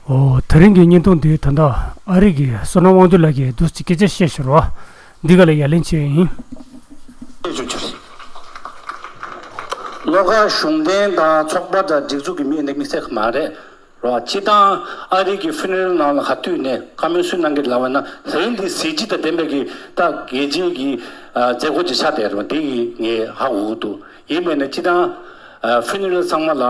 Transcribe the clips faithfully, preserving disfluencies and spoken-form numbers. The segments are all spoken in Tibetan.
ཨོ། དེ་རིང་གི་བརྙན་ཐུང་འདི་ད་ལྟ་ཨ་རི་གི་བསོད་ནམས་དབང་འདུས་ལགས་ཀྱིས་འདུག་སེ་སྐད་ཆ་བཤད་ཤག་རོ། འདི་ག་ལ་ཡ་ལན་བྱས་ཡིན། བློ་དགའ་གཞུང་འབྲེལ་དང་ཚོགས་པ་དང་སྒྲིག་འཛུགས་ཀྱི་མི་འདི་དམིགས་བསལ་མ་རེད་རོ། སྤྱིར་བཏང་ཨ་རི་གི་ཕུ་ནེ་རལ་ནང་ལ་ག་དུས་ནས་བཀའ་མོལ་སུས་གནང་གི་ལབ་པ་ན། དེ་རིང་འདི་གཟི་བརྗིད་དང་ལྡན་པའི་གི་ད་རྒྱལ་སྤྱིའི་གི་ཨ་མཛད་སྒོ་ཅིག་ཆགས་བསྡད་རེད་པ། འདི་གི་ངས་ཧ་གོ་གི་འདུག་ཡིན་མིན་ན་སྤྱིར་བཏང་ཨ་ཕུ་ནེ་རལ་ཚང་མ་ལ།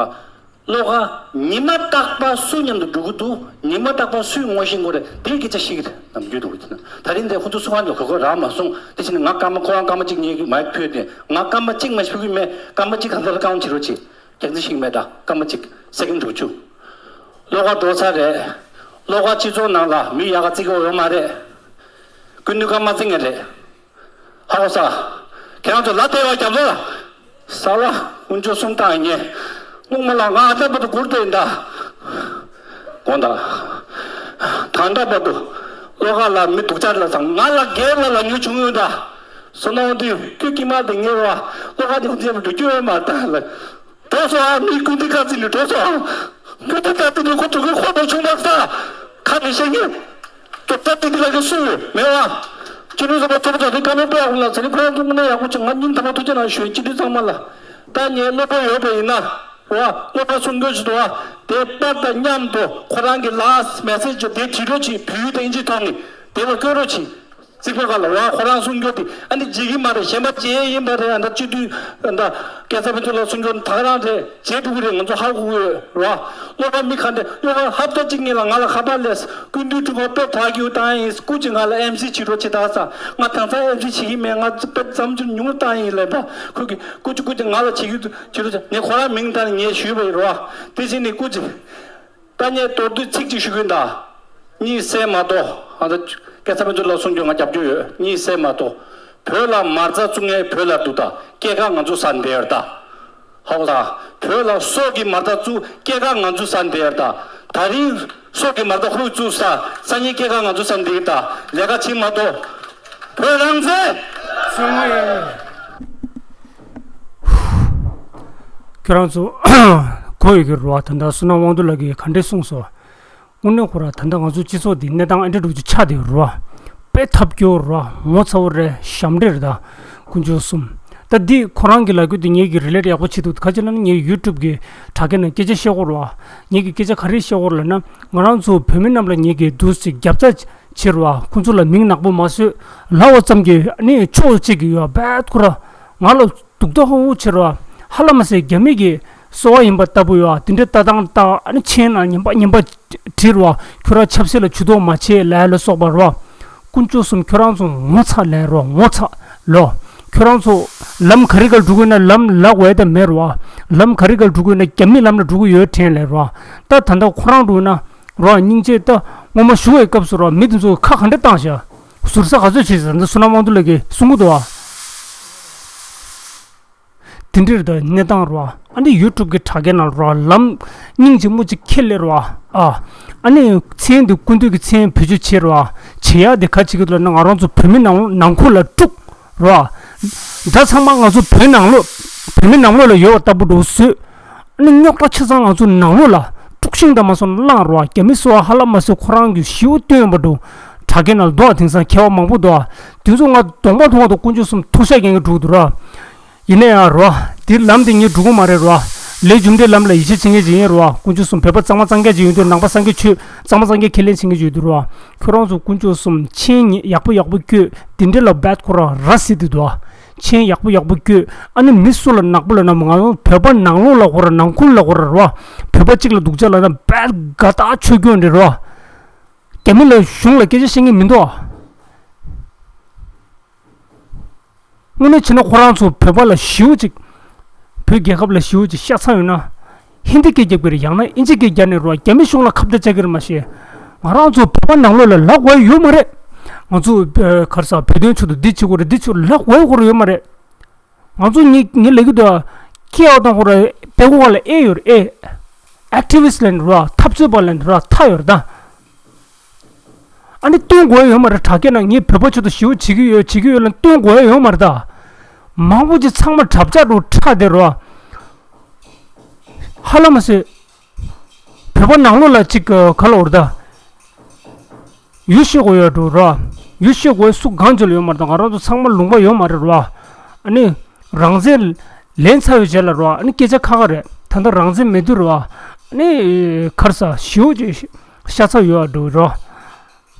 བློ་དགའ་ཉི་མ་རྟག་པར་སུ་མཉམ་དུ་འགྲོ་གི་འདུག་ཉི་མ་རྟག་པར་སུས་ངོ་ཤེས་དགོས་རེད། དེའི་སྐད་ཆ་བཤད་ཀྱི་རེད། ནམ་རྒྱུན་དུ་འོ་དེ་ན་ད་རིང་དེ་ཁོ་ཚོ་སུ་གང་ལ་གོ་གོ་རག་མ་སོང་། དེ་བཞིན་ང་སྐར་མ་ཁོ་རང་སྐར་མ་གཅིག་ངས་མའིག་ཕུལ་ཏེ། ང་སྐར་མ་གཅིག་མ་ཞིག་ཕུལ་གི་མེད། སྐར་མ་གཅིག་གང་ལྟར་རྐང་བྱེད་རོགས་བྱེད། རྒྱག་རྩིས་ཤིག་མེད། ད་སྐར་མ་གཅིག་སེ་ཀེན་དྲུག་ཅུ། བློ་དགའ་འགྲོ་ཚར་རེད། བློ་དགའ་སྤྱི་ཚོགས་ནང་ལ་མི་ཡག་ག་བརྩི་གི་ཡོད་མ་རེད། སྐུ་མདུན་སྐར་མ་བརྩི་ངེས་རེད། ཧ་གོ་ས། ཁྱེད་རང་ཚོ་ལ་དེ་བ་རྒྱབ་ལོ། ས་ལ་དཀོན་མཆོག་གསུམ་བཏང་ངེས། སྔོན་མ་ལ་ང་ཨ་ད་བར་དུ་སྒུར་དོན་ད། དགོངས་དག་ད་ལྟ་བར་དུ་བློ་དགའ་ལ་མི་སྡུག་ཅག་ལ་ཚང་ང་ལ་སྒེར་ལ་ལ་ཉུ་བྱུང་ཡོད་ད། སོ་ནང་དུ་ཁྱོད་ཀྱི་མ་དེ་ངེས་བ། བློ་དགའ་དེ་ཁོང་ཚོས་མ་འགྲོ་རྒྱུ་ཡོད་མ་ད་ལ། འགྲོ་སོང་ཨ། མི་ཀུན་ཏི་ཀ་ཙི་ནི་འགྲོ་སོང་ཨ། ཀུན་ཏི་ཀ་ཙི་ནི་ཁོ་ཐུག་གི་ཁོ་ཐུག་ཆུང་མ་ས། ཁ་ནས་བཤད་ངེས། ཀྱོག་ཀྱོག་ཏི་ཏི་ལ་གི་སུ་མེད་བ། ཅི་ནུས་ཟབ་པ་ཐོབ་ཐོབ་དེ་ཀ་མེད་པའི་ཨ་ཁུ་ལ་ཚ་ནི་ཁོ་རང་ཚོ་དངོས་གནས་ཡག་པོ་བྱུང་། ང་སྙིང་ཐག་པ་ཐུགས་རྗེ་གནང་ཞུ། སྤྱི་འཐུས་ཚང་མ་ལ། ད་ངས་སློབ་དཔོན་ཡོད་པ་ཡིན་ན། བ། སློབ་དཔོན་གསུང་དགོས་ཞུ་དོ་བ། དེ་པར་དང་མཉམ་དུ་ཁོ་རང་གི་ལ་མེ་སེ་ཇི་དེ་བྲིས་རོགས་གྱིས། བོད་ཡིག་དང་ཨིན་ཇི་ཐོག་ནས་དེ་ལ་བཀོད་རོགས་གྱིས། རྩིག་པ་ཁ་ལ་བ་ཁོ་རང་གསུང་རྒྱུ་དེ་ཨ་ནི་བརྗེད་ཀྱི་མ་རེད། གཞན་པ་བརྗེད་ཡིན་པ་རེད། ཨ་ད་སྤྱི་འཐུས་ཨ་ད་སྐལ་བཟང་ཕུན་ཚོགས་ལགས་གསུང་རྒྱུ་ད་ག་རང་རེད། བརྗེད་འགྲོ་གི་རེད། ང་ཚོ་ཧ་གོ་གི་ཡོད་ར། སློབ་པ་མི་ག་འདྲ་ཡོད་ག་ཧབ་ཏ་གཅིག་ཉིན་ལ་ང་ལ་ཁ་པར་སླེབས། སྐུ་མདུན་དྲུང་པ་དཔེ་དྲག་རྒྱུ་བཏང་ཡིན། སྐུ་མཁྱེན་ང་ལ་ཨེམ་སི་བྱེད་རོགས་བྱེད་ད་ས། ང་དེང་སང་ཨེམ་སི་བྱེད་ཀྱི་མེད། ང་དཔེ་བརྩམས་ཆོས་ཉུང་བཏང་ཡིན་ལབ་པ། ཁོ་གི་སྐུ་མཁྱེན་སྐུ་མཁྱེན་ང་ལ་བྱེད་རྒྱུ་བྱེད་རོགས་བྱེད། ངས་ཁོ་རང་མིང་བཏང་ནས་ངས་ཞུས་པ་ཡིན་ར། དེ་བཞིན་ནི་སྐུ་མཁྱེན། ད་ངས་མདོར་བསྡུས་ཚིག་གཅིག་ཞུ་གི་ཡིན་ད། གཉིད་སད་མ་གཏོགས། ཨ་ད་སྐལ་བཟང་ཕུན་ཚོགས་ལགས་གསུང་རྒྱུ་ང་རྒྱབ་སྐྱོར་ཡོད། གཉིད་སད་མ་གཏོགས། བོད་ལ་མ་རྩ་བཙུགས་མཁན་བོད་ལ་འདུག་ད། སྐྱེས་སྐར་ང་ཚོ་ས་འདིར་ད། ཧོ་ད། བོད་ལ་སྲོག་གི་མ་རྩ་བཙུགས། སྐྱེས་སྐར་ང་ཚོ་ས་འདིར་ད། ད་རིང་སྲོག་གི་མ་རྩ་ཧུར་བཙུགས་ས། སང་ཉིན་སྐྱེས་སྐར་ང་ཚོ་ས་འདིར་ད། ལས་ཀ་བྱེད་མ་གཏོགས། བོད་རང་བཙན། ཁྱོད་རང་ཚོ་གོ་ཡོད་ཀྱི་རེད་བ། ད་ལྟ་བསོད་ནམས་དབང་འདུས་ལགས་ཀྱིས་ག་འདྲས་གསུངས་སོང་། དངོས་གནས་ཁོ་ར་ད་ལྟ་ང་ཚོ་སྤྱི་ཚོགས་འདི་གནས་སྟངས་ཨ་འདྲ་འདྲ་ཅིག་ཆགས་བསྡད་ཡོད་རེད་བ། དཔེ་ཐབས་སྐྱོ་རེད་བ། ངོ་ཚ་བོ་རེད། ཞབས་འདྲེན་རེད་ད། དཀོན་མཆོག་གསུམ། ད་འདི་ཁོ་རང་གི་ལབ་རྒྱུ་དེ་ངེད་ཀྱིས་རི་ལེ་ཊི་ཡག་པོ་བྱེད་ཐུབ། ག་ཅི་ལབ་ན་ངས་ཡུ་ཊུབ་གི་དྲ་རྒྱ་ནང་སྐད་ཆ་བཤད་ཀྱི་ཡོད་རེད་བ། ངེད་ཀྱིས་སྐད་ཆ་ག་རེ་བཤད་ཀྱི་ཡོད་རེད་ལབ་ན། ང་རང་ཚོ་བོད་མི་རྣམས་ལ་ངེད་ཀྱིས་འདུག་སེ་རྒྱབ་རྩ་བྱེད་རེད་བ། ཁོང་ཚོ་ལ་མིང་ནག་པོ་མ་བཟོས། ལབ་པ་ཙམ་གྱིས་ནི་ཆོག་ཅིག་གི་ཡོད་བས་ཁོ་ར། ང་ལ་སྡུག་ད་ཧོ་ཧོ་བྱེད་རོགས། ཧ་ལམ་མ་ཟད་རྒྱ་མི་གི་སོ་པ་ཡིན་པ་ལྟ་བུ་ཡོད། དེ་འདྲའི་ལྟ་སྟངས་ལྟ། ཨ་ནི་མཆན་ནང་ངན་པ་ངན་པ་བྲིས་རོགས། ཁྱོད་རང་ཆབ་སྲིད་ལ་ཇུས་གཏོགས་མ་བྱེད་ལབ་ལ་སོགས་པ་རོགས། དཀོན་མཆོག་གསུམ། ཁྱོད་རང་ཚོ་ངོ་ཚ་ལབ་རོགས། ངོ་ཚ་ལོ། ཁྱོད་རང་ཚོ་ལམ་ག་རི་ག་འགྲོ་དགོས་ན་ལམ་ལ་ཝེ་ད་མེད་རོགས། ལམ་ག་རི་ག་འགྲོ་དགོས་ན་རྒྱ་མི་ལམ་ལ་འགྲོ་གི་ཡོད་དྲན་ལབ་རོགས། ད་ད་ལྟ་ཁོ་རང་འགྲོ་ན་རོགས། སྙིང་རྗེ། ད་སྔོན་མ་ཞུ་བའི་སྐབས་སུ་རོགས་མི་དེ་ཚོ་ཁ་ག་འདྲ་བཏང་ཤག་ཟུར་ཟ་ག་ཚོད་བྱས་ཟེར་ན། བསོད་ནམས་དབང་འདུས་ལགས་ཀྱིས་གསུང་གི་འདུག་བ། དེ་འདྲར་ད་གནས་སྟངས་རོ། ཨ་ནི་ཡུ་ཊུབ་ཀྱི་དྲ་རྒྱ་ནང་རོ། ལམ་སྙིང་རྗེ་མོ་ཅིག་ཁྱེར་ལེ་རོ། ཨ། ཨ་ནི་མཚན་འདི་སྐུ་མདུན་གྱི་མཚན་བེད་སྤྱོད་བྱེད་རོ། བྱེད་ཡག་དེ་ག་ཅིག་གི་ལ་ན་ང་རང་ཚོ་བོད་མི་ནང་ནང་ཁུལ་ལ་དཀྲུག་རོ། ད་ཚང་མ་ང་ཚོ་བོད་ནང་ལོགས། བོད་མི་ནང་ལོགས་ལ་ཡོད་པ་ལྟ་བུ་འགྲོ་བཟོས། ཨ་ནི་རྙོག་དྲ་ཆ་ཚང་ང་ཚོ་ནང་ལོགས་ལ་དཀྲུག་ཤིང་དང་མ་སོང་ན་བསླངས་རོ། རྒྱ་མི་སོ་པ་ཧ་ལམ་མ་ཟད་ཁོ་རང་གི་ཞེ་པོ་བཏོན་པ་འགྲོ། དྲ་རྒྱ་ནང་ལ་འདུག་བ། དེང་སང་མཁས་པ་མང་པོ་འདུག་བ། དེ་ཚོ་ང་གདོང་པ་མཐོང་བ་དང་དཀོན་མཆོག་གསུམ་ཐུགས་ཤ་རྒྱན་གྱི་འགྲོ་གི་འདུག་ར། ཡིན་ན་ཡང་རོ། འདིར་ལམ་དེ་ངས་འགྲོ་གི་མ་རེད་རོ། ལས་རྒྱུ་འབྲས་ལམ་ལ་ཡིད་ཆེས་བྱེད་མཁན་ཅིག་ཡིན་རོ། དཀོན་མཆོག་གསུམ། བོད་པ་གཙང་མ་གཙང་རྐྱང་ཅིག་ཡོང་དུས། ནང་པ་སངས་རྒྱས་ཆོས་གཙང་མ་གཙང་རྐྱང་ཁས་ལེན་བྱེད་མཁན་ཅིག་ཡོད་དུས་རོ། ཁྱོད་རང་ཚོ་དཀོན་མཆོག་གསུམ། མཆན་ཡག་པོ་ཡག་པོ་བཀོད། དེ་འདྲ་ལ་བད་ཁོ་ར་ར་ཟེར་དུས་འདུག་མཆན་ཡག་པོ་ཡག་པོ་བཀོད། ཨ་ནི་མི་སུ་ལ་ནག་པོ་ལབ་ན། ང་རང་བོད་པ་ནང་ལོགས་ལ་ཁོ་ར། ནང་ཁུལ་ལ་ཁོ་ར་རོ། བོད་པ་གཅིག་ལ་སྡུག་ཅག་ལབ་ན་བད་དགའ་ཐག་ཆོད་རྒྱུ་འདྲ་རོ། རྒྱ་མི་ལ་གཞུང་ལ་སྐད་ཆ་བཤད་མཁན་མི་འདུག་དངོས་གནས་བྱས་ན་ཁོ་རང་ཚོ་བོད་པ་ལ་ཞེ་པོ་ཅིག་བོད་རྒྱལ་ཁབ་ལ་ཞེ་པོ་ཅིག་ཤ་ཚ་ཡོད་ན། ཧིན་དི་སྐད་རྒྱབ་ཀྱི་རེད། ཡང་ན་ཨིན་ཇི་སྐད་རྒྱབ་ནས་རོ། རྒྱ་མི་གཞུང་ལ་ཁ་བརྡ་བཅག་གི་རེད་མ་གཞི། ང་རང་ཚོ་བོད་པ་ནང་ལོགས་ལ་ལབ་དགོས་ཡོད་མ་རེད། ང་ཚོ་ཨ་ག་རེ་ཟ། བོད་དོན་ཆེད་དུ་འདི་བྱེད་དགོས་རེད། འདི་བྱེད་དགོས་རེད་ལབ་དགོས་ཡོད་མ་རེད། ང་ཚོ་ངེད་ངེད་ལབ་ཀྱི་འདུག་སྐྱེ་བ་དང་ཁོ་ར་དཔེ་ཁོ་ག་ལ་ཨེ་ཡོད་རེད། ཨེ། ཨེག་ཊི་བི་སི་ཊི་ལབ་ནི་ར། འཐབ་རྩོད་པ་ལབ་ནི་ར་ཐ་ཡོད་རེད་ད། ཨ་ནི་སྟོན་དགོས་ཡོད་མ་རེད། དྲ་རྒྱ་ནང་ངས་བོད་པ་ཆེད་དུ་ཞེ་པོ་བྱེད་ཀྱི་ཡོད། བྱེད་ཀྱི་ཡོད་ལབ་སྟོན་དགོས་ཡོད་མ་རེད་ད། མང་པོ་ཅིག་ཚང་མ་གྲབས་ཆག་འགྲོ་ཁྲ་བསྡད་རོ། ཧ་ལམ་མ་ཟད། བོད་ བོད་པ་ནང་ལོགས་ལ་ཅིག་ག་ལ་འོར་ད། ཡུལ་ཤེས་དགོས་ཡོད་འགྲོ་ར། ཡུལ་ཤེས་དགོས་སུ་གང་ཅི་ལ་ཡོད་མ་རེད་ད། ང་རང་ཚོ་ཚང་མ་ལུང་པ་ཡོད་མ་རེད་ར། ཨ་ནི། རང་བཙན་ལེན་ཚར་བའི་རྗེས་ལ་ར། ཨ་ནི་སྐད་ཆ་ཁ་ཁ་རེད། ད་ལྟ་རང་བཙན་མེད་དུས་ར། ཨ་ནི། ཁར་ས་ཞེ་པོ་ཅིག་ཤ་ཚ་ཡོད་འགྲོ་ར།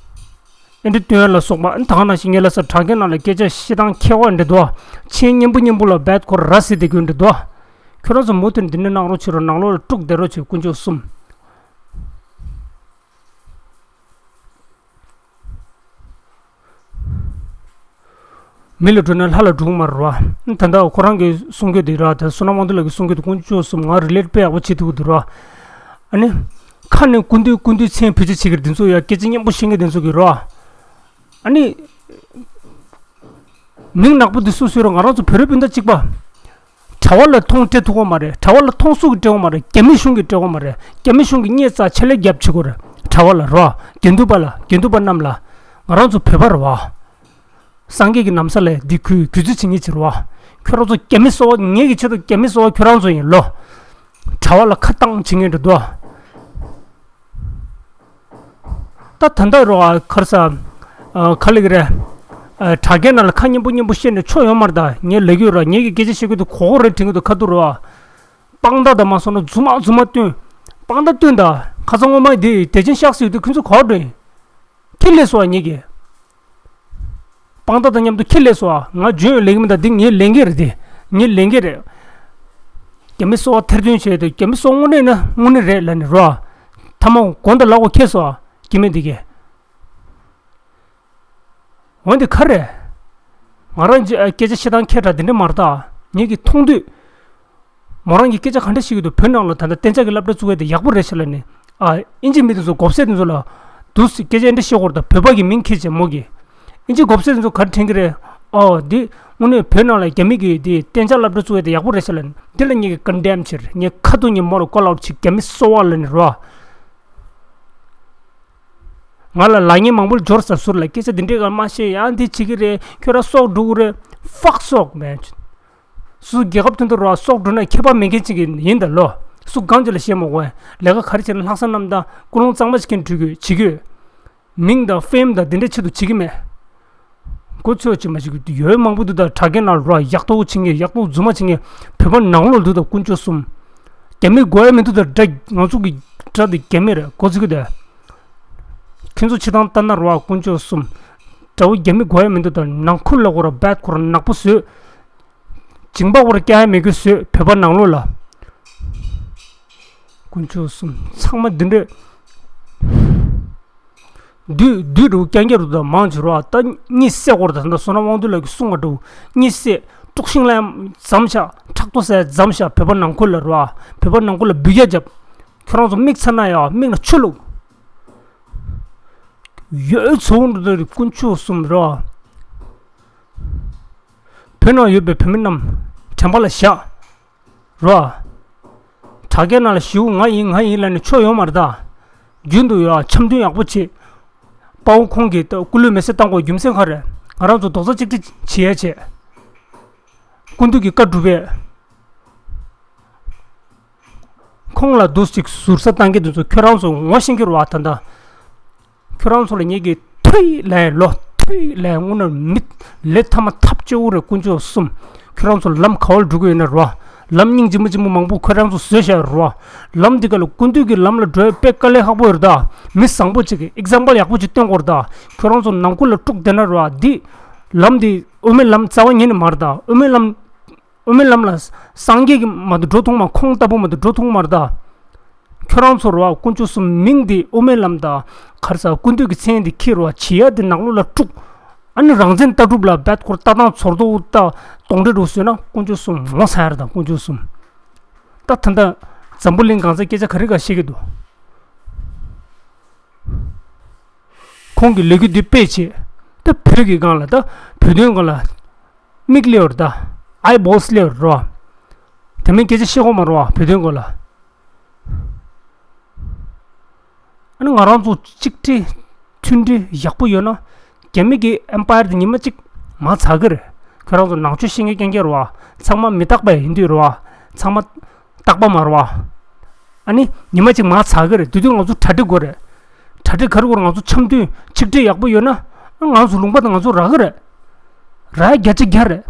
ཨེ་འདྲ་སྟོན་ཡ་ལ་སོགས་པ། ཨ་ནི་ད་ག་ནང་བཞིན་ངེད་ལ་ས་དྲ་རྒྱ་ནང་ལ་སྐད་ཆ་བཤད་སྟངས་ཁྱད་པར་འདྲ་འདུག་མཆན་སྙན་པོ་སྙན་པོ་ལ་རྦད་ཁོ་ར་ཟེར་བསྡད་རྒྱུ་འདྲ་འདུག་ཁྱོད་རང་ཚོ་མུ་མཐུད་འདི་འདྲ་གནང་རོགས་བྱེད་རོགས། ནང་ལོགས་ལ་དཀྲུག་བསྡད་རོགས་བྱེད། དཀོན་མཆོག་གསུམ། མི་ལ་སྤྲོད་ན་ལྷ་ལ་སྤྲོད་མ་རེད་བ། ད་ལྟ་ཁོ་རང་གི་གསུང་རྒྱུ་དེ་ར། ད་བསོད་ནམས་དབང་འདུས་ལགས་ཀྱི་གསུང་རྒྱུ་དེ་དཀོན་མཆོག་གསུམ་ང་རི་ལེཊ་དཔེ་ཡག་པོ་བྱེད་ཐུབ་ཀྱི་འདུག་ར། ཨ་ནི། ཁ་ནས་སྐུ་མདུན་སྐུ་མདུན་མཚན་བེད་སྤྱོད་བྱེད་ཀྱི་རེད། འདི་ཚོ་ཡ་སྐད་ཆ་སྙན་པོ་བཤད་མཁན་དེ་ཚོ་གི་ར། ཨ་ནི། མིང་ནག་པོ་འདི་སུ་སུ་ར། ང་རང་ཚོ་བོད་རིགས་སྤུན་ཟླ་གཅིག་པ། གྲྭ་པ་ལ་མཐོང་སྤྲད་ཐུབ་ཀྱི་མ་རེད། གྲྭ་པ་ལ་མཐོང་སུ་གིས་སྤྲད་ཀྱི་མ་རེད། རྒྱ་མི་གཞུང་གིས་སྤྲད་ཀྱི་མ་རེད། རྒྱ་མི་གཞུང་གིས་སྙད་བཙལ་ཆེད་ལས་རྒྱབ་བྱེད་ཀྱི་རེད། གྲྭ་པ་ལ་རོ། དགེ་འདུན་པ་ལ། དགེ་འདུན་པ་རྣམས་ལ། ང་རང་ཚོ་བོད་པ་རེད་བ། སངས་རྒྱས་ཀྱི་ན་བཟའ་ལས་འདི་གུས་གུས་བརྩི་བྱེད་མཁན་ཅིག་རེད་བ། ཁྱོད་རང་ཚོ་རྒྱ་མི་གསོ་བ། ངེད་ཀྱི་ཆེད་དུ་རྒྱ་མི་གསོ་བ་ཁྱོད་རང་ཚོ་ཡིན་ལོ། གྲྭ་པ་ལ་ཁ་བཏང་བྱེད་མཁན་འདྲ་འདུག་ད་ད་ལྟ་རོ་ཨ་ཁར་ས། ཨ་ག་ལེ་གི་རེད། ཨ་དྲ་རྒྱ་ནང་ལ་ཁ་སྙན་པོ་སྙན་པོ་བཤད་ནས་ཆོ་ཡོད་མ་རེད་ད། ངས་ལབ་ཀྱི་ཡོད་ར། ངེད་ཀྱི་སྐད་ཆ་བཤད་ཀྱི་འདུག་གོ་གོ་རེད་དྲན་གྱི་འདུག་ཁ་ཐུག་རོ་ཨ། དཔང་རྟགས་དང་མ་སོང་ན་རྫུན་མ་རྫུན་མ་སྟོན། དཔང་རྟགས་སྟོན་ད། ཁ་སང་སྔོན་མ་དེ་དེ་ཅན་ཤག་སི་ཡོད་དུས་ཁོ་ཚོ་གོ་འགྲོ་ཡིན། ཁྱེད་ལས་སོ་ཨ་ངེད་ཀྱི། དཔང་རྟགས་དང་མཉམ་དུ་ཁྱེད་ལས་སོ་ཨ། ང་འཇོན་ཡོད་ལས་ཀྱི་མི་འདུག་འདི་ངའི་ལས་འགན་རེད་དེ། ངའི་ལས་འགན་རེད། རྒྱ་མི་གསོ་བ་ཐེར་འདོན་བྱས་ཏེ་རྒྱ་མི་གསོ་དངོས་གནས་ན་དངོས་གནས་རེད་ལབ་ནས་རོ། ཐ་མ་མགོ་འདི་ལག་པ་ཁེལ་སོ་ཨ། སྐྱེ་དམན་འདི་གས། འོན་ཏེ་ག་རེ། ང་རང་ཅི་ཨ་སྐད་ཆ་བཤད་སྟངས་ཁྱད་འདྲ་འདི་འདྲ་མ་རེད་ད། ངེད་ཀྱི་མཐོང་ཐོས། མོ་རང་གིས་སྐད་ཆ་ག་འདྲ་བཤད་ཀྱི་འདུག་བོད་ནང་ལ་ད་ལྟ་གཏན་འཇགས་ཀྱི་སློབ་གྲྭ་བཙུགས་ཡས་དེ་ཡག་པོ་རེད་ཤག་ལབ་ནས། ཨ་ཨིན་ཇི་མི་དེ་ཚོ་གོ་ས་དེ་ཚོ་ལ། འདུག་སེ་སྐད་ཆ་འདི་འདྲ་བཤད་དགོས་རེད་ད། བོད་པ་གི་མིང་འཁྱེར་བྱས་མོ་གིས། ཨིན་ཇི་གོ་ས་དེ་ཚོ་ག་རེ་དྲན་གྱི་རེད། ཨོ་འདི་དངོས་གནས་བོད་ནང་ལ་རྒྱ་མི་གིས་དེ་གཏན་འཇགས་སློབ་གྲྭ་བཙུགས་ཡས་དེ་ཡག་པོ་རེད་ཤག་ལབ་ནས། འདི་ལ་ངེད་ཀྱིས་ཀོན་ཌེམ་བྱས་རེད། ངས་ཁ་ཐུག་ངས་མོ་ལ་ཀོལ་ཨའུཊ་བྱས། རྒྱ་མི་གསོ་བ་ལབ་ནས་རོ། ང་ལ་ལབ་མཁན་མང་པོ་འབྱོར་ས་ཟུར་ལ་སྐད་ཆ་འདི་འདྲས་ག་མ་བཤད། ཡང་འདི་བྱེད་ཀྱི་རེད། ཁྱོད་རང་སྲོག་འགྲོ་གི་རེད། ཕག་སྲོག་མེན། སུ་རྒྱལ་ཁབ་དོན་དུ་རོ་སྲོག་འགྲོ་ན་ཁྱད་པར་མེད་མཁན་ཅིག་ཡིན་ད་ལོ། སུ་གང་ཅི་ལ་བཤད་མ་དགོས། ལས་ཀ་ག་རེ་བྱས་ན་ལྷག་བསམ་རྣམ་དང་ཀུན་སློང་གཙང་མ་ཞིག་གིས་འགྲུལ་དགོས་བྱེད་དགོས། མིང་དང་ཕེམ་དང་འདི་འདྲའི་ཆེད་དུ་བྱེད་ཀྱི་མེད། གོ་ཚོད་ཅིག་མ་བྱེད་ཀྱི་ཡོད་མང་པོ་འདུག་ད་དྲ་རྒྱ་ནང་ལ་རོ་ཡག་ཐོག་བྱེད་མཁན་ཡག་ཐོག་རྫུན་མ་བྱེད་མཁན་བོད་པ་ནང་ལོགས་འདུག་ད་དཀོན་མཆོག་གསུམ། རྒྱ་མི་དགོས་ཡ་མི་འདུག་ད་དགྲ་ང་ཚོ་གི་དགྲ་དེ་རྒྱ་མི་རེད་གོ་ཚོད་ཀྱི་ད། ཁྱོད་ཚོ་སྤྱིར་བཏང་ལྟ་ན་རོ་དཀོན་མཆོག་གསུམ། དགྲ་བོ་རྒྱ་མི་དགོས་ཡ་མི་འདུག་ད་ནང་ཁུལ་ལ་ཁོ་ར་རྦད་ཁོ་ར་ནག་པོ་བཟོས། འཇིང་པ་ཁོ་ར་སྐྱ་ཡ་མེད་དགོས་བཟོས་བོད་པ་ནང་ལོགས་ལ། དཀོན་མཆོག་གསུམ་ཚང་མ་འདི་འདྲས། བདུད་བདུད་རུ་རྐྱང་རྐྱང་རུ་དང་མང་ཆེ་རུ་ཨ་ད་གཉིད་སད་ཁོ་ར་ད་ད་བསོད་ནམས་དབང་འདུས་ལགས་ཀྱིས་གསུངས་པ་འདྲ་བོ་གཉིད་སད། དཀྲུག་ཤིང་ལ་ཡང་འཛམ་ཤག་ཁྲག་ཏོ་ཟ་འཛམ་ཤག་བོད་པ་ནང་ཁུལ་ལ་རུ་ཨ་བོད་པ་ནང་ཁུལ་ལ་འབུད་རྒྱག་རྒྱབ། ཁྱོད་རང་ཚོ་མིག་ཚ་ན་ཡ་མིག་ལ་ཆུ་བླུགས། ཡོད་ཚོ་འདི་ད་དཀོན་མཆོག་གསུམ་རོ། བོད་ནང་ཡོད་པའི་བོད་མི་རྣམས་དྲན་པ་ལ་བཞག་རོ། དྲ་རྒྱ་ནང་ལ་ཞེ་པོ་ང་ཡིན་ང་ཡིན་ལབ་ནས་ཆོ་ཡོད་མ་རེད་ད། རྒྱུན་དུ་ཡོད་འཆམ་མཐུན་ཡག་པོ་བྱེད། དཔའ་བོ་ཁོང་གིས་ད་སྐུ་ལུས་མེ་སྲེག་བཏང་དགོས་རྒྱུ་མཚན་ག་རེ། ང་རང་ཚོ་རྡོག་རྩ་གཅིག་སྒྲིལ་བྱེད་ཡ་བྱེད། སྐུ་མདུན་གྱི་བཀའ་སྒྲུབ་པས། ཁོང་ལ་འདུག་ཅིག་ཟུར་ཟ་བཏང་གི་འདུག་ཚོ་ཁྱོད་རང་ཚོ་ངོ་ཤེས་ཀྱི་རེད་བ་ད་ལྟ། ཁྱོད་རང་ཚོ་ལ་ངེད་ཀྱིས་ཐུགས་ཡིད་ལ་ཡིན་ལོ། ཐུགས་ཡིད་ལ་ཡིན་དངོས་གནས་མི་ལས་ཐ་མ་ཐབས་སྐྱོ་བོ་རེད་དཀོན་མཆོག་གསུམ། ཁྱོད་རང་ཚོ་ལམ་ག་བར་འགྲོ་གི་ཡོད་ན་རོ། ལམ་སྙིང་རྗེ་མོ་རྗེ་མོ་མང་པོ་ཁྱོད་རང་ཚོ་བཟོས་བཞག་རོ། ལམ་འདི་ག་ལ་སྐུ་མདུན་གྱི་ལམ་ལ་འགྲོ་ཡ་དཔེ་དཀའ་ལས་ཁག་པོ་ཡོད་རེད་ད། མི་བཟང་པོ་ཅིག་གིས་ཨིག་ཛམ་པལ་ཡག་པོ་ཅིག་སྟོན་དགོས་རེད་ད། ཁྱོད་རང་ཚོ་ནང་ཁུལ་ལ་དཀྲུག་བསྡད་ན་རོ། འདི་ལམ་འདི་དབུ་མའི་ལམ་རྩ་བ་ཉིད་ནས་མ་རེད་ད། དབུ་མའི་ལམ། དབུ་མའི་ལམ་ལ་སངས་རྒྱས་ཀྱི་མ་གཏོགས་འགྲོ་ཐུབ་མ། ཁོང་ལྟ་བུ་མ་གཏོགས་འགྲོ་ཐུབ་མ་རེད་ད། ཁྱོད་རང་ཚོ་རོ་དཀོན་མཆོག་གསུམ་མིང་འདི་དབུ་མའི་ལམ་དང་ག་རེ་ཟ་སྐུ་མདུན་གྱི་མཚན་འདི་འཁྱེར་རོ་བྱེད་ཡ་འདི་ནང་ལོགས་ལ་དཀྲུག་ཨ་ནི་རང་བཙན་ལྟ་གྲུབ་ལ་རྦད་ཁོ་ལྟ་སྟངས་ཚོར་དོ་ལྟ་གདོན་འདྲེ་འདྲ་བཟོས་ན་དཀོན་མཆོག་གསུམ་ངོ་ཚ་ཡ་རེད་ད་དཀོན་མཆོག་གསུམ། ད་ད་ལྟ་འཛམ་བུ་གླིང་གང་ཚ་སྐད་ཆ་ག་རེ་ག་བཤད་ཀྱི་འདུག་ཁོང་གི་ལས་འགུལ་འདི་སྤེལ་བྱས། ད་བོད་ཀྱི་སྒང་ལ་ད་བོད་དོན་སྒང་ལ་མིག་སླེབས་པ་རེད་ད། ཨའི་བོལ་སི་སླེབས་པ་རེད་རོ། དེ་མིན་སྐད་ཆ་བཤད་དགོས་མ་རེད་བ་བོད་དོན་སྒང་ལ། ཨ་ནི་ང་རང་ཚོ་གཅིག་སྒྲིལ་མཐུན་སྒྲིལ་ཡག་པོ་ཡོད་ན། རྒྱ་མི་གི་ཨེམ་པ་ཡར་དེ་ཉི་མ་གཅིག་མར་འཛེག་གི་རེད། ཁྱོད་རང་ཚོ་ནང་ཆོས་ཤེས་མཁན་རྐྱང་རྐྱང་རེད་བ། ཚང་མ་མི་རྟག་པ་ཡིན་དུས་རེད་བ། ཚང་མ་རྟག་པ་མ་རེད་བ། ཨ་ནི་ཉི་མ་གཅིག་མར་ཚགས་ཀྱི་རེད། དེ་དུས་ང་ཚོ་གྲ་སྒྲིག་དགོས་རེད། གྲ་སྒྲིག་ག་རེ་དགོས་རེད། ང་ཚོ་འཆམ་མཐུན་ཆིག་སྒྲིལ་ཡག་པོ་ཡོད་ན་ང་ཚོ་ལུང་པ་དང་ང་ཚོ་རག་གི་རེད། རག་བརྒྱ་ཆ་བརྒྱ་རེད།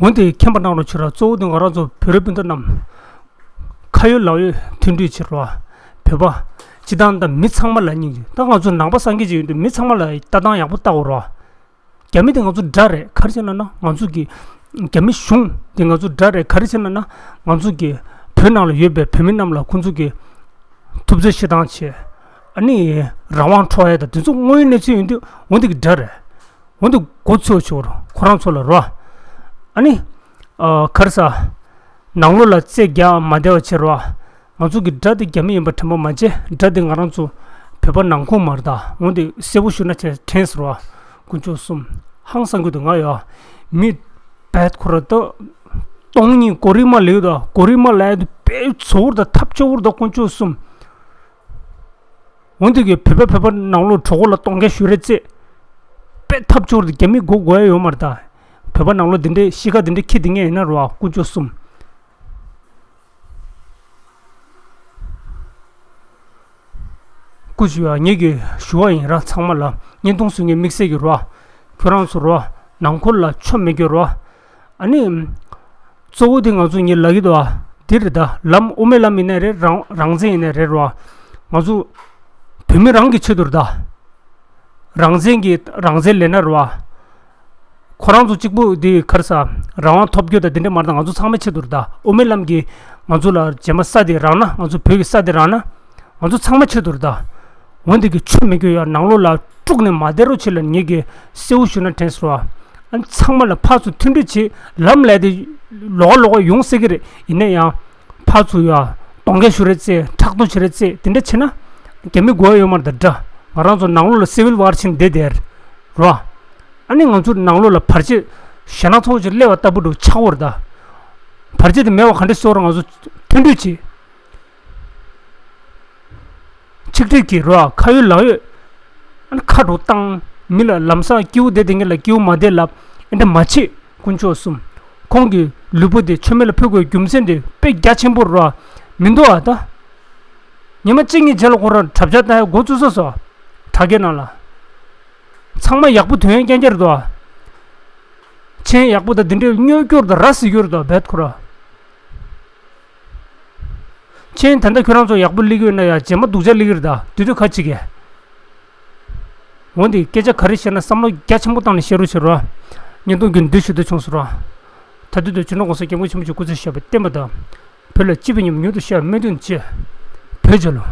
འོན་ཏེ་མཁྱེན་པ་གནང་རོགས་བྱེད་རོགས། གཙོ་བོ་དེ་ང་རང་ཚོ་བོད་རིགས་སྤུན་ཟླ་རྣམས་ཁ་ཡོད་ལག་ཡོད་མཐུན་སྒྲིལ་བྱེད་རོགས། བོད་པ་སྤྱི་བཏང་དང་མི་ཚང་མ་ལ་སྙིང་རྗེ། ད་ང་ཚོ་ནང་པ་སངས་རྒྱས་ཅིག་ཡིན་དུས་མི་ཚང་མ་ལ་ལྟ་སྟངས་ཡག་པོ་ལྟ་དགོས་རོགས། རྒྱ་མི་དེ་ང་ཚོ་དགྲ་རེད། ག་རེ་བྱས་ན་ན་ང་ཚོ་གི་རྒྱ་མི་གཞུང་དེ་ང་ཚོ་དགྲ་རེད། ག་རེ་བྱས་ན་ན་ང་ཚོ་གི་བོད་ནང་ལ་ཡོད་པའི་བོད་མི་རྣམས་ལ་ཁོང་ཚོ་གི་ཐུབ་ཚོད་བྱེད་སྟངས་བྱས། ཨ་ནི་རང་དབང་འཕྲོག་ཡ་དང་དེ་ཚོ་དངོས་ཡོད་གནས་ཚུལ་ཡིན་དུས་འོན་ཏེ་གི་དགྲ་རེད། འོན་ཏེ་མགོ་ཚོས་ཆོག་རོགས། ཁོ་རང་ཚོ་ལ་རོགས། ཨ་ནི་ཨ་ག་རེ་ཟ། ནང་ལོགས་ལ་རྩེ་རྒྱག་མ་བདེ་བ་བྱེད་རོགས། ང་ཚོ་གི་དགྲ་དེ་རྒྱ་མི་ཡིན་པ་དྲན་པ་མ་བརྗེད། དགྲ་དེ་ང་རང་ཚོ་བོད་པ་ནང་ཁུལ་མ་རེད་ད། འོན་ཏེ་གསལ་པོ་ཞུ་ན་བྱས་དྲན་ཟེར་བ། དཀོན་མཆོག་གསུམ། ཧང་སང་གི་འདུག་ང་ཡ། མི་བད་ཁོ་ར་ད་སྟོང་ཉིད་གོ་རིམ་མ་ལེགས་ད། གོ་རིམ་མ་ལེགས་དུ་དཔེ་ཚོར་ད་ཐབས་སྐྱོ་བོར་ད་དཀོན་མཆོག་གསུམ། འོན་ཏེ་གི་བོད་པ་བོད་པ་ནང་ལོགས་གྲོགས་པོ་ལ་སྟོང་རྒྱ་ཞུ་རེ་རྩེ། དཔེ་ཐབས་སྐྱོ་བོར་ད་རྒྱ་མི་མགོ་དགོས་ཡ་ཡོད་མ་རེད་ད། བོད་པ་ནང་ལོགས་འདི་འདྲའི་གཤིས་ཀ་འདི་འདྲའི་ཁྱི་འདི་ངས་ཡིན་ན་རོ་ཨ་དཀོན་མཆོག་གསུམ། སྐུ་ཞུ་བ་ངེད་ཀྱི་ཞུ་བ་ཡིན་ར་ཚང་མ་ལ་བརྙན་ཐུང་བཟོ་མཁན་དམིགས་བསལ་གྱི་རོ། ཁྱོད་རང་ཚོ་རོ། ནང་ཁུལ་ལ་ཆོ་མེད་རྒྱུ་རོ། ཨ་ནི། གཙོ་བོ་དེ་ང་ཚོ་ངེད་ལ་གི་དོ་ཨ། འདི་རེད་ད། ལམ་དབུ་མའི་ལམ་ཡིན་ནའི་རེད། རང་རང་བཙན་ཡིན་ནའི་རེད་རོ། ང་ཚོ་བོད་མི་རང་གི་ཆེད་དུ་རེད་ད། རང་བཙན་གྱི་རང་བཙན་ལེན་ན་རོ། ཁོ་རང་ཚོ་གཅིག་པུ་དེ་ག་རེ་ཟ། རང་དབང་ཐོབ་རྒྱུ་དང་དེ་འདྲ་མ་རེད་ད། ང་ཚོ་ཚང་མའི་ཆེད་དུ་རེད་ད། དབུ་མའི་ལམ་གྱིས་ང་ཚོ་ལ་རྗེས་མ་ས་དེ་རག་ན། ང་ཚོ་བོད་ཀྱི་ས་དེ་རག་ན་ང་ཚོ་ཚང་མའི་ཆེད་དུ་རེད་ད། འོན་ཏེ་གི་ཆོ་མེད་རྒྱུ་ཡ་ནང་ལོགས་ལ་དཀྲུགས་ནས་མ་བསྡད་རོགས་བྱེད་ལ་ངེད་ཀྱི་གསལ་པོ་ཞུ་ན་དྲན་སོང་བ། ཨ་ནི་ཚང་མ་ལ་ཕར་ཚུར་མཐུན་སྒྲིལ་བྱེད། ལམ་ལས་དེ་ལོག་ལོག་ཡོང་སྲིད་གི་རེད། ཡིན་ན་ཡང་ཕར་ཚུར་ཡ་སྟོང་རྒྱ་ཞུ་རེ་རྩེ། ཕྲག་དོག་བྱེད་རེ་རྩེ། དེ་འདྲ་བྱེད་ན་རྒྱ་མི་དགོས་ཡ་ཡོད་མ་རེད་ད། དགྲ་ང་རང་ཚོ་ནང་ལོགས་ལ་སི་ཝིལ་ཝར་ཕྱིན་བསྡད་དེར་རོ། ཨ་ནི་ང་ཚོ་ནང་ལོགས་ལ་བར་ཆད་ཞེད་སྣང་ཚ་བོ་ཅིག་སླེབས་པ་ལྟ་བུ་འདྲ་ཆགས་པ་རེད་ད། བར་ཆད་དེ་མེད་པ་ག་འདྲ་བཟོ་ར། ང་ཚོ་མཐུན་སྒྲིལ་བྱེད། ཆིག་སྒྲིལ་གྱིས་རོ། ཁ་ཡོད་ལག་ཡོད། ཨ་ནི་ཁ་དྲོ་བཏང་། མི་ལ་ལམ་སང་སྐྱིད་པོ་བསྡད་དེ་ངེད་ལ་སྐྱིད་པོ་མ་བསྡད་ལབ། ཨེ་འདྲ་མ་བྱེད། དཀོན་མཆོག་གསུམ། ཁོང་གི་ལུས་པོ་དེ་མཆོད་མེ་ལ་ཕུལ་དགོས་རྒྱུ་མཚན་དེ་དཔེ་རྒྱ་ཆེན་པོ་རོ། མི་འདུག་ཨ་ད། ཉི་མ་གཅིག་གཉིས་རྗེས་ལ་ཁོ་རང་གྲབས་ཆ་བཏང་ཡ་འགོ་བཙུགས་ས་སོ། དྲ་རྒྱའི་ནང་ལ། ཚང་མ་ཡག་པོ་དོན་ཡ་རྐྱང་རྐྱང་རེད་དོ། མཆན་ཡག་པོ་དང་འདི་འདྲའི་སྨྱོ་སྐྱོར་དང་ར་བཟི་སྐྱོར་དང་བད་ཁོ་ར། མཆན་ད་ལྟ་ཁྱོད་རང་ཚོ་ཡག་པོ་སླེབས་ཀྱི་ཡོད་ན་ཡ་རྗེས་མ་སྡུག་ཅག་སླེབས་ཀྱི་རེད་ད། དུས་ཚོད་ཁ་ཅིག་གས། འོན་ཏེ་སྐད་ཆ་ག་རེ་བཤད་ན་བསམ་བློ་རྒྱ་ཆེན་པོ་བཏང་ནས་བཤད་རོགས་བྱེད་རོགས། བརྙན་ཐུང་རྒྱུན་བསྡུས་ཞུ་འདོད་བྱུང་སོང་རོགས། ད་དུས་དུ་རྒྱུ་ནོར་གོང་ས་སྐྱབས་མགོན་ཆེན་པོ་མཆོག་སྐུ་ཚེ་ཞབས་པད་བརྟན་པ་དང་། བོད་ལ་སྤྱི་པའི་ཉམས་མྱུར་དུ་ཤར་སྨོན་འདུན་བཅས། བོད་རྒྱལ་ལོ།